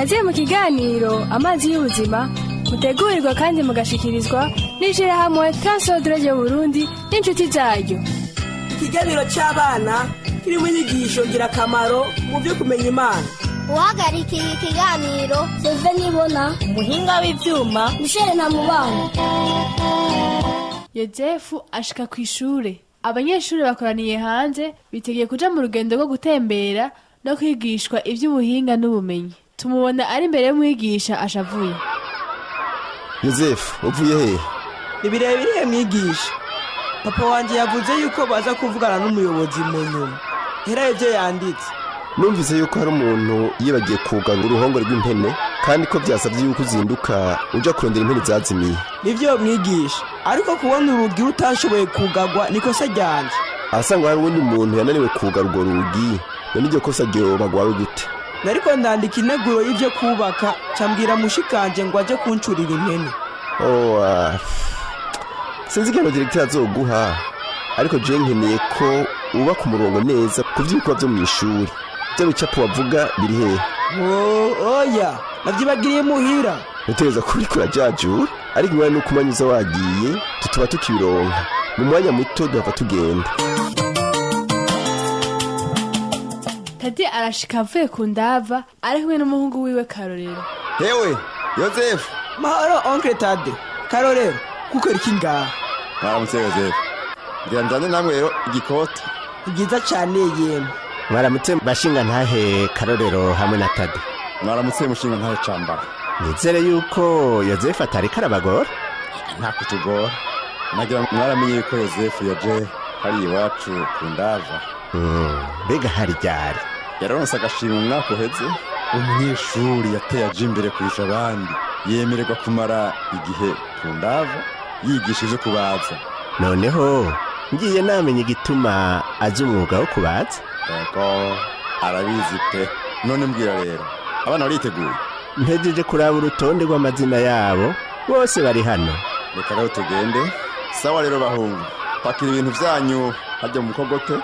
Kaze mu kiganiro Amazi y'Ubuzima, mutegurirwa kandi mugashikirizwa n'ishirahamwe Transworld Radio Burundi n'inshuti zaryo. Ikiganiro cy'abana kirimo inyigisho ngirakamaro mu byo kumenya Imana. Uhagarikiye ikiganiro, Seve Nibona. Umuhinga w'ivyuma, Michel Ntamubana. Yozefu ashika ku ishure, abanyeshuri bakoraniye hanze, bitegeye kuja mu rugendo rwo gutembera no kwigishwa ivy'ubuhinga n'ubumenyi. Tumubona ari imbere y'umwigisha ashavuye. Yozefu, uvuye hehe? Ni birebire, mwigisha. Papa wanjye yavuze yuko baza kuvugana n'umuyobozi mu nyuma. Hera ibyo yanditse. Numvise yuko hari umuntu yibagiye kuganga uruhongore rw'impene, kandi ko byasabye yuko uzinduka uja kurondera impene zazimiye. Nibyo, mwigisha, ariko kubona urugi rutashoboye kugagwa nikosa ryanjye. Ahasanga hari uwundi muntu yananiwe kugara urwo rugi. None iryo kosa ryoba rwawe gute? Nariko ndandika integuro y'ibyo kubaka, cambwira mushikanje ngo aje kuncurira impene. Oh, sinzi igihano diregiteri azoguha, ariko je nkeneye ko ubaka umurongo neza ku vy'ibikorwa vyo mw'ishuri. Vya bicapo wavuga biri hehe? Oh, oya, navyibagiriye muhira. Utegereza kuba uriko urajajura, ariko ingorane nuko umwanya uza wagiye, tutuba tukibironka mu mwanya muto, duhava tugenda. Tadi arashika avuye ku ndava, ari kumwe n'umuhungu wiwe Karorero. Hewe Yozefu! Mahoro, oncle Tade. Karorero, kukora iki ngaha? Mwaramutse, Yozefu. Ngira njane namwe rero igikoti. Ni byiza cyane yemwe. Mwaramutse, bashinga ntahe Karorero hamwe na Tade. Mwaramutse, mushinga ntahe Cambara. Nizere yuko Yozefu atariko arabagora. Nta kutugora. Nagira ngo mwaramenye yuko Yozefu yaje hariya iwacu ku ndava. Mbega hari ryari? Yaronse agashimwe umwaka uheze. Umunyeshuri yateye aje imbere kurusha abandi yemererwa kumara igihe ku ndava yigisha ivyo kubaza. Noneho ngiye namenya igituma azi umwuga wo kubaza. Ego, arabizi pe. None mbwira rero, abana bariteguye? Mpejeje kuraba urutonde rw'amazina yabo, bose bari hano. Reka rero tugende. Sawa rero bahungu, pakira ibintu vyanyu hajya mu mukogote,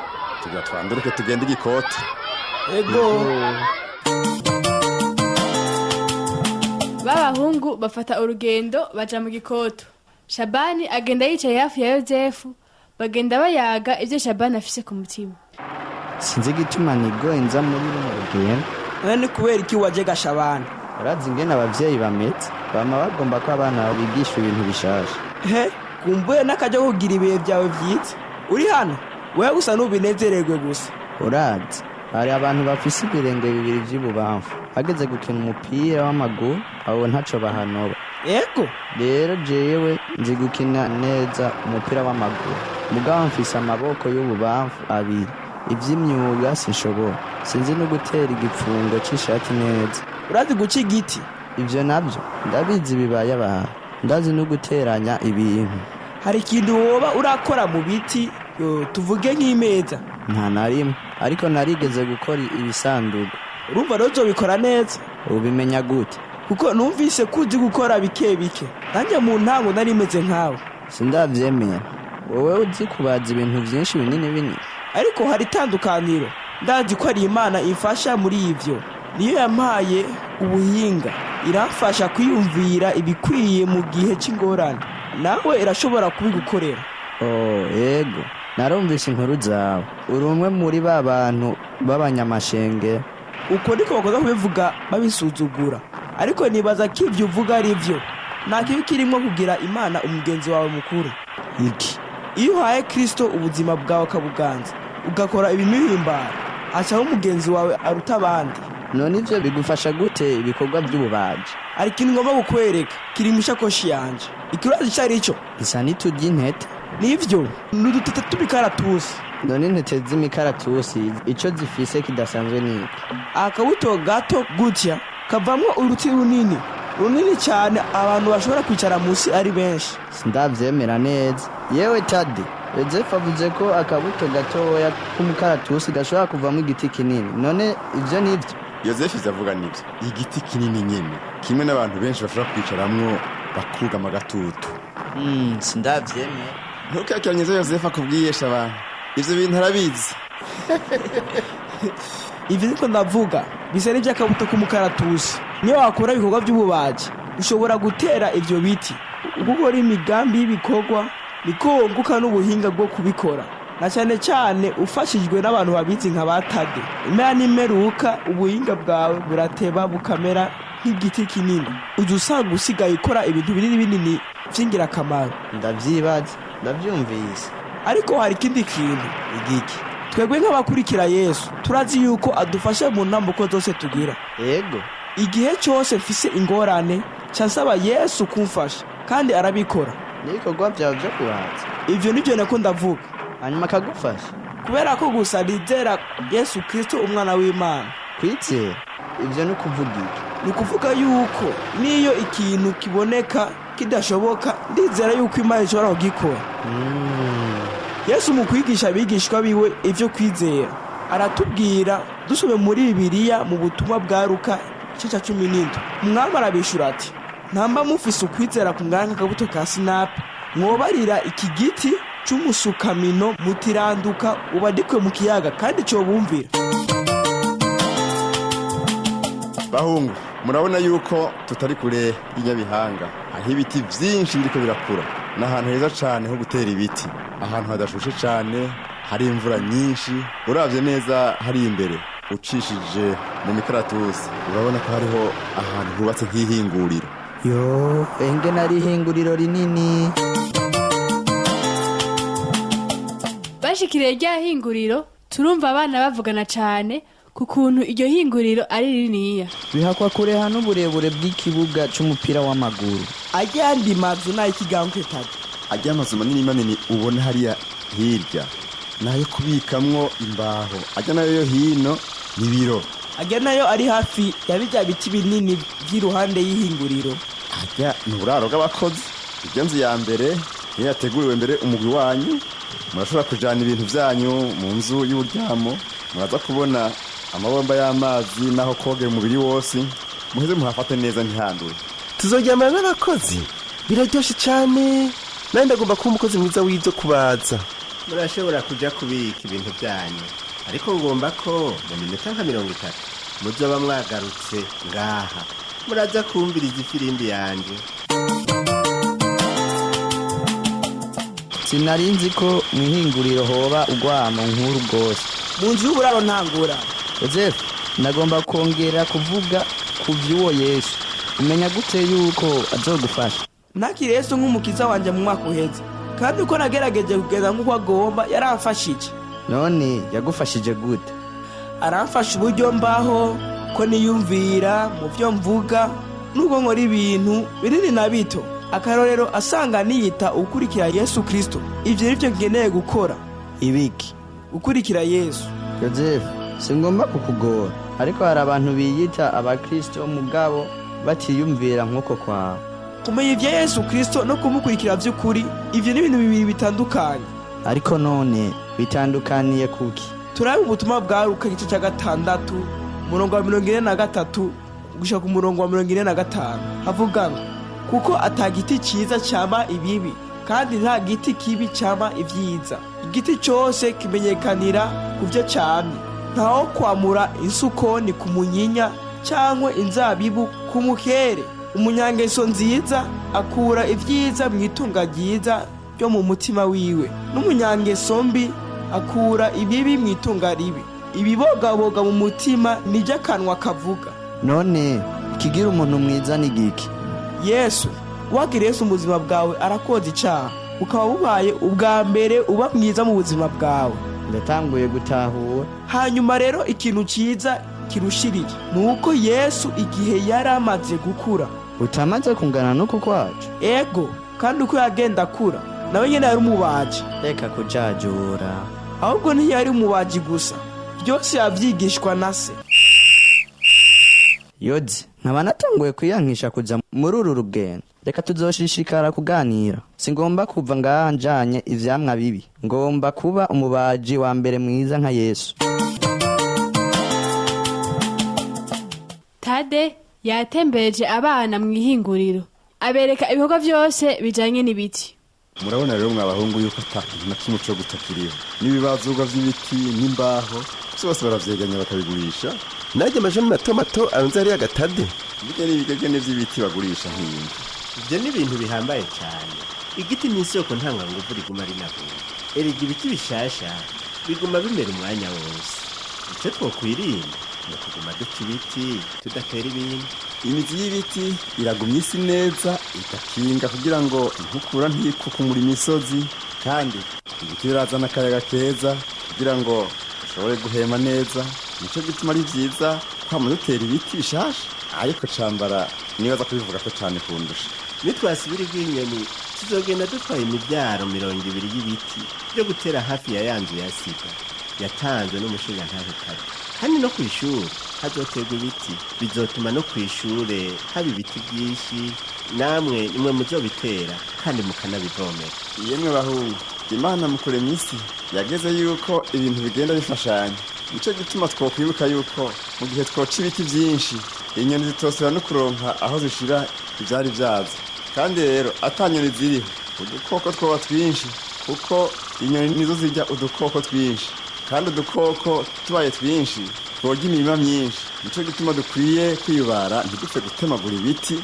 tugira twanduruke tugende igikoti. Ego. B'abahungu bafata urugendo baja mu gikoto. Shabani agenda yicaye hafi ya Yozefu, bagenda bayaga ivyo Shabani afise ku mutima. Sinzi igituma nigoye nza muri runo rugendo. None ni kubera iki waje, Gashabana? Urazi ingene abavyeyi bameze, bama bagomba ko abana bigishwa ibintu bishasha. He, kumbuye n'akajya kugira ibihe byawe byiza uri hano wewe gusa, n'ubinezererwe gusa. Urazi hari abantu bafise ibirenge bibiri vy'ibubamfu, hageze gukina umupira w'amaguru abo ntaco bahanoba. Ego. Rero jewe nzi gukina neza umupira w'amaguru, mugabo mfise amaboko y'ububamfu abiri. Ivy'imyuga sinshobora, sinzi no gutera igipfungo c'ishati neza. Urazi guca igiti? Ivyo navyo ndabizi, bibaye abantu. Ndazi no guteranya ibintu. Hari ikintu woba urakora mu biti, yo, tuvuge nk'imeza? Nta na rimwe, ariko narigeze gukora ibisandugu. Urumva rero uzobikora neza. Ubimenya gute? Kuko numvise ko uzi gukora bike bike. Nanjye mu ntango nari meze nkawe. Sindavyemera. Wowe uzi kubaza ibintu vyinshi binini binini? Ariko hari itandukaniro. Ndazi ko ari Imana imfasha muri ivyo. Niyo yampaye ubuhinga, iramfasha kwiyumvira ibikwiye mu gihe c'ingorane. Nawe irashobora kubigukorera. Oh, yego, narumvise inkuru zawe. Uri umwe muri ba bantu b'abanyamashenge. Uko niko bakunda kubivuga babisuzugura, ariko nibaza ko ivyo uvuga ari vyo. Nta kibi kirimwo kugira Imana umugenzi wawe mukuru. Iki? Iyo uhaye Kristo ubuzima bwawe akabuganza, ugakora ibimuhimbara, acaho umugenzi wawe aruta abandi. None ivyo bigufasha gute ibikorwa vy'ububaji? Hari ikintu ngomba kukwereka kiri mu ishakoshi yanje. Ikibazo ico ari cyo? Isa n'iturya intete. Nivyo, ni udutete tw'imikaratusi. None intete z'imikaratusi ico zifise kidasanzwe ni iki? Akabuto gato gutya kavamwo uruti runini runini cyane, abantu bashobora kwicara munsi ari benshi. Sindavyemera neza. Yewe Tade, Yozefu avuze ko akabuto gatoya k'umukaratusi gashobora kuvamo igiti kinini. None ivyo nivyo? Yozefu ivyo avuga nivyo. Igiti kinini nyene kimwe n'abantu benshi bashobora kwicaramwo bakugama agatutu. Sindavyemera. Ntukekeranye ivyo Yozefu akubwiye, Shabana. Ivyo bintu arabizi. Ivyo niko ndavuga bisa n'ivy'akabuto k'umukaratusi. Niyo wakora ibikorwa by'ububaji, ushobora gutera ivyo biti. Uko ukora imigambi y'ibikorwa niko wunguka n'ubuhinga bwo kubikora, na cyane cyane ufashijwe n'abantu babizi nka ba Tade. Impera n'imperuka ubuhinga bwawe burateba bukamera nk'igiti kinini, uza usanga usigaye ukora ibintu binini binini vy'ingirakamaro. Ndavyibaza, ndavyumvise. Ariko hari ikindi kintu. Igiki? Twebwe nk'abakurikira Yesu turazi yuko adufasha mu ntambuko zose tugira. Ego. Igihe cyose mfise ingorane nca nsaba Yesu kumfasha, kandi arabikora. N'ibikorwa vyawe vyo kubaza? Ivyo nivyo nako ndavuga. Hanyuma akagufasha? Kubera ko gusa nizera Yesu Kristo umwana w'Imana. Kwizera ivyo ni ukuvuga iki? Ni ukuvuga yuko n'iyo ikintu kiboneka kidashoboka, ndizera yuko Imana ishobora kugikora. Yesu mu kwigisha abigishwa biwe ivyo kwizera aratubwira, dusome muri Bibiliya mu butumwa bwa Luka igice ca 17. Umwami arabishura ati: ntamba mufise ukwizera kungana nk'akabuto ka sinapi, mwobarira iki giti c'umusukamino mutiranduka ubadikwe mu kiyaga, kandi cobumvira. Bahungu, murabona yuko tutari kure y'inyabihanga, aho ibiti vyinshi biriko birakura. Ni ahantu heza cane ho gutera ibiti, ahantu hadashushe cane, hari imvura nyinshi. Uravye neza hari imbere, ucishije mu mikaratusi, urabona ko hariho ahantu hubatse nk'ihinguriro. Yo, enge nari ihinguriro rinini. Bashikiriye rya hinguriro, turumva abana bavugana cane ku kuntu iryo hinguriro ari rininiya. Bihakwa kureha n'uburebure bw'ikibuga c'umupira w'amaguru. Ayandi mazu n'ay'ikigango Tade? Ajya amazu manini manini ubona hariya hirya ni ayo kubikamwo imbaho, ajya nayo yo hino ni biro. Ajya nayo ari hafi ya bijya biti binini by'iruhande y'ihinguriro? Ajya ni uburaro bw'abakozi. Iryo nzu ya mbere niyo yateguriwe mbere umugwi wanyu. Murashobora kujana ibintu vyanyu mu nzu y'uburyamo, muraza kubona amabomba y'amazi n'aho kogera umubiri wose. Muheze muhafate neza ntihandure. Tuzoryamana n'abakozi, biraryoshe cyane. Nanjye ndagomba kuba umukozi mwiza w'ibyo kubaza. Murashobora kuja kubika ibintu byanyu, ariko ngomba ko mu minota nka 30 muzoba mwagarutse ngaha. Muraza kumviriza ifirimbi yanje. Sinari nzi ko mu ihinguriro hoba urwamo nk'uru rwose. Mu nzu y'uburaro ntangura. Yozefu, ndagomba kongera kuvuga ku vy'uwo Yesu. Umenya gute yuko azogufasha? Nakiriye Yesu nk'umukiza wanje mu mwaka uheze, kandi uko nagerageje kugenda nk'uko agomba yaramfashije. None yagufashije gute? Aramfasha uburyo mbaho, ko niyumvira mu byo mvuga nubwo nkora ibintu binini na bito. Akarorero, asanga niyita ukurikira Yesu Kristo. Ivyo nivyo nkeneye gukora. Ibiki? Gukurikira Yesu. Yozefu, singomba kukugora, ariko hari abantu biyita abakristo mugabo batiyumvira nk'uko kwawe. Kumenya ivya Yesu Kristo no kumukurikira vy'ukuri, ivyo ni ibintu bibiri bitandukanye. Ariko none bitandukaniye kuki? Turabe ubutumwa bwa Luka igice cya 6, umurongo wa 43 gushika ku murongo wa 45. Havuga ngo: kuko ata giti ciza cama ibibi, kandi nta giti kibi cama ivyiza. Igiti cose kimenyekanira ku vyo camye. Ntawo kwamura insukoni ku munyinya cankwe inzabibu ku mukere. Umunyangeso nziza akura ivyiza mu itunga ryiza ryo mu mutima wiwe, n'umunyangeso mbi akura ibibi mu itunga ribi. Ibibogaboga mu mutima nivyo akanwa kavuga. None ikigira umuntu mwiza ni giki? Yesu. Wagira Yesu mu buzima bwawe arakoza icaha, ukaba bubaye ubwa mbere uba mwiza mu buzima bwawe. Ndatanguye gutahura. Hanyuma rero ikintu ciza kirushirije ni uko Yesu igihe yari amaze gukura, Utamaze kungana n'uku kwacu? Ego, kandi uko yagenda akura nawe nyene yari umubaji. Reka kujajura. Ahubwo ntiyari umubaji gusa, byose yavyigishwa na se. Yoze, nkaba natanguye kwiyankisha kuja muri uru rugendo. Reka tuzoshishikara kuganira. Singomba kuva ngaha njanye ivyamwa bibi. Ngomba kuba umubaji wa mbere mwiza nka Yesu. Tade yatembereje abana mu ihinguriro, abereka ibikorwa vyose bijanye n'ibiti. Murabona rero mwa bahungu yuko ata kintu na kimwe co guta kiriho, n'ibibazurwa vy'ibiti n'imbaho byose baravyeganya bakabigurisha. Najya amashami mato mato arunze hariya gatade? Burya ni ibigegene vy'ibiti bagurisha nk'imvi. Ibyo ni ibintu bihambaye cyane. Igiti ni isoko ntanganguvu riguma rinagura. Erega ibiti bishasha biguma bimera umwanya wose. Icyo twokwirinda ni ukuguma duca ibiti tudatera ibindi. Imizi y'ibiti iragumya isi neza, igakinga kugira ngo inkukura ntikukumura imisozi. Kandi ibiti birazana akayaga keza kugira ngo dushobore guhema neza. Nicyo gituma ari vyiza kwama dutera ibiti bishasha. Ariko Cambara nibaza kubivuga ko cane kundusha. Nitwasubira iry'inyoni tuzogenda dutwaye imibyaro 20 y'ibiti byo gutera hafi ya ya nzu ya sida yatanzwe n'umushingantahe kare. Kandi no ku ishuri hazoterwa ibiti, bizotuma no ku ishure haba ibiti byinshi. Namwe nimwe muzobitera kandi mukanabivomera. Yemwe bahungu, Imana mu kurema isi yageze yuko ibintu bigenda bifashanya. Nico gituma twokwibuka yuko mu gihe twoca ibiti vyinshi, inyoni zitosubira no kuronka aho zishira ivyari vyazo. Kandi rero ata nyoni ziriho, udukoko twoba twinshi, kuko inyoni nizo zirya udukoko twinshi. Kandi udukoko tubaye twinshi tworya imirima myinshi. Nico gituma dukwiye kwiyubara, ntidupfe gutemagura ibiti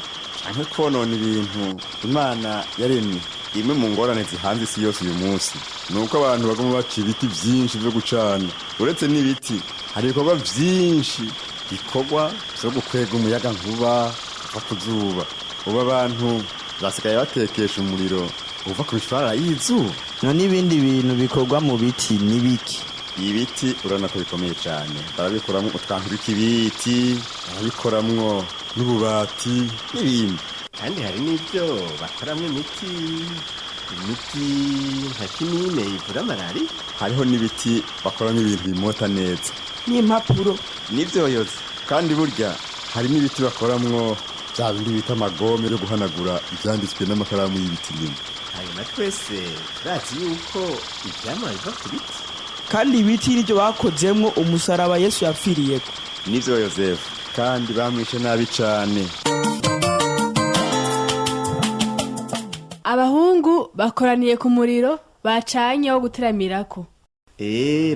canke konona ibintu Imana yaremye. Imwe mu ngorane zihanze isi yose uyu munsi ni uko abantu baguma baca ibiti vyinshi vyo gucana. Uretse n'ibiti, hari ibikorwa vyinshi bikorwa vyo gukwega umuyaga nkuba uva ku zuba. Ubu abantu basigaye batekesha umuriro uva ku mishwarara y'izuba. None ibindi bintu bikorwa mu biti ni biki? Ibiti urabona ko bikomeye cyane, barabikoramwo utwantu tw'ikibiti, barabikoramwo n'ububati n'ibindi. Kandi hari n'ibyo bakoramwo imiti, imiti nka kinine ivura malariya. Hariho n'ibiti bakoramwo ibintu bimota neza n'impapuro n'ivyoyozi. Kandi burya hari n'ibiti bakoramwo bya bindi bita amagome yo guhanagura ivyanditswe n'amakaramu y'ibiti nyine. Hanyuma twese turazi yuko ivyamwa biva ku biti. Kandi ibiti nivyo bakozemwo umusaraba Yesu yapfiriyeko. Nivyo Yozefu, kandi bamwishe nabi cane. Abahungu bakoraniye ku muriro bacanye wo guteramirako.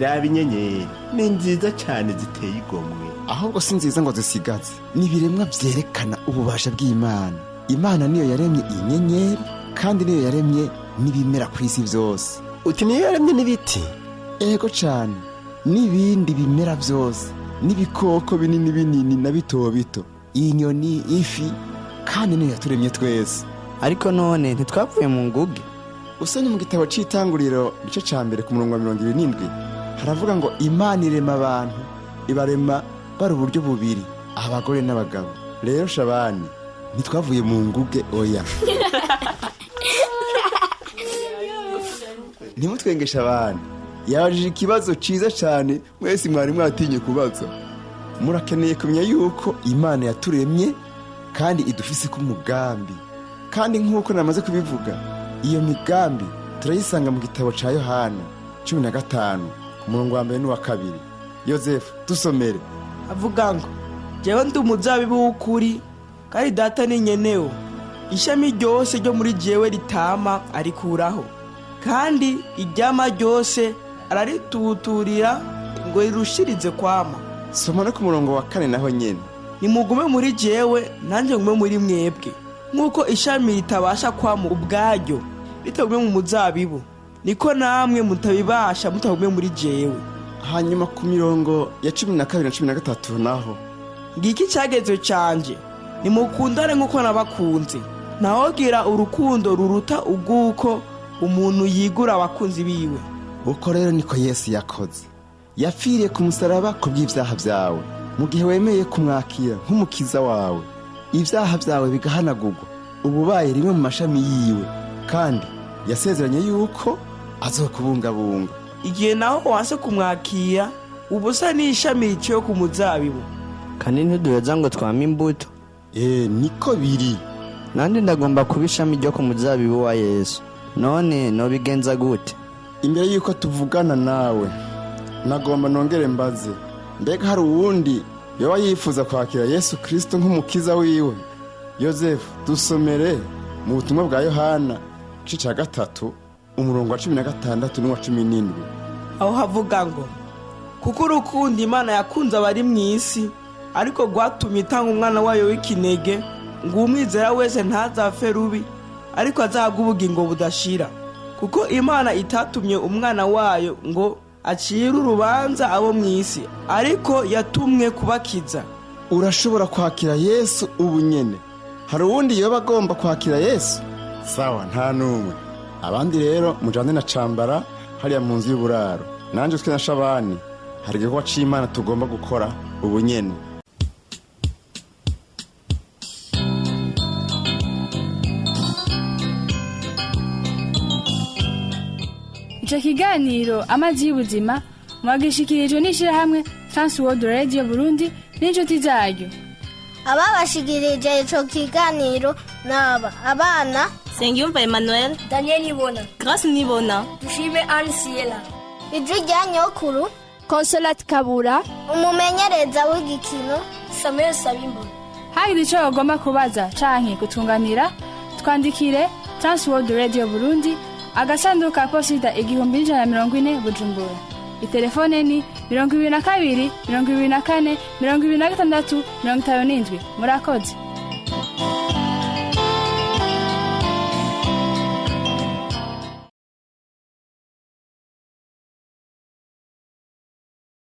Raba inyenyeri ni nziza cane, ziteye igomwe. Ahubwo si nziza ngo zisigaze, ni ibiremwa vyerekana ububasha bw'Imana. Imana niyo yaremye inyenyeri, kandi niyo yaremye n'ibimera ku isi vyose. Uti niyo yaremye n'ibiti? Ego cane, n'ibindi bimera vyose, n'ibikoko binini binini na bito bito, inyoni, ifi, kandi niyo yaturemye twese. Ariko none ntitwapfuye mu nguge? Usomye mu gitabo c'Itanguriro igice ca 1 ku murongo wa 27, haravuga ngo Imana irema abantu, ibarema bari uburyo bubiri, abagore n'abagabo. Rero Shabani, ntitwavuye mu nguge, oya. Ntimutwenge Shabani, yabajije ikibazo ciza cane mwese mwari mwatinye kubaza. Murakeneye kumenya yuko Imana yaturemye kandi idufise ku mugambi. Kandi nk'uko namaze kubivuga, iyo migambi turayisanga mu gitabo ca Yohana 15 ku murongo wa 1 n'uwa 2. Yozefu, dusomere. Avuga ngo jewe ndi umuzabibu w'ukuri, kandi data ni nyenewo. Ishami ryose ryo muri jewe ritama arikuraho, kandi iryama ryose ararituturira ngo rirushirize kwama. Soma no ku murongo wa 4 naho nyene. Nimugume muri jewe, nanjye ngume muri mwebwe. Nk'uko ishami ritabasha kwama ubwaryo ritagume mu muzabibu, niko namwe mutabibasha mutagume muri jewe. Hanyuma ku mirongo ya 12 na 13 naho. Ngiki cyagezo canje, nimukundane nk'uko nabakunze. Ntawogira urukundo ruruta ubw'uko umuntu yigura abakunzi biwe. Uko rero niko Yesu yakoze. Yapfiriye ku musaraba kubw'ivyaha vyawe. Mu gihe wemeye kumwakira nk'umukiza wawe, ivyaha vyawe bigahanagurwa, uba ubaye rimwe mu mashami yiwe, kandi yasezeranye yuko azokubungabunga. Igihe naho wanse kumwakira, uba usa n'ishami riciwe ku muzabibu. Kandi ntiduheza ngo twame imbuto. Niko biri. Nandi ndagomba kuba ishami ryo ku muzabibu wa Yesu. None nobigenza gute? Imbere yuko tuvugana nawe, nagomba nongere mbaze, mbega hari uwundi yoba yifuza kwakira Yesu Kristo nk'umukiza wiwe? Yozefu, dusomere mu butumwa bwa Yohana igice ca 3 umurongo wa 16 n'uwa 17. Aho havuga ngo kuko urukundo Imana yakunze abari mu isi, Ariko rwatumye itanga umwana wayo w'ikinege, ngo umwizera wese ntazapfe rubi, ariko azahabwe ubugingo budashira. Kuko Imana itatumye umwana wayo ngo acire urubanza abo mu isi, ariko yatumwe kubakiza. Urashobora kwakira Yesu ubu nyene. Hari uwundi yoba agomba kwakira Yesu? Sawa, nta n'umwe. Abandi rero mujane na Cambara hariya mu nzu y'uburaro. Nanjye twe na Shabani hari igikorwa c'Imana tugomba gukora ubu nyene. Icyo kiganiro Amazi y'Ubuzima mwagishikirijwe n'ishyirahamwe Trans World Radio Burundi n'inshuti zaryo. Ababashikirije ico kiganiro naba abana: Nsengiyumva Emmanuel, Daniel Nibona, Grace Nibona, Dushime Anne Siela, Ijwi rya Nyokuru, Consolate Kabura, umumenyereza w'igikino Samuel Sabimbona. Hagize icyo bagomba kubaza canke kutunganira, twandikire Trans World Radio Burundi, agasanduku ka posita 1140, Bujumbura. Itelefone ni 22 24 26 57. Murakoze.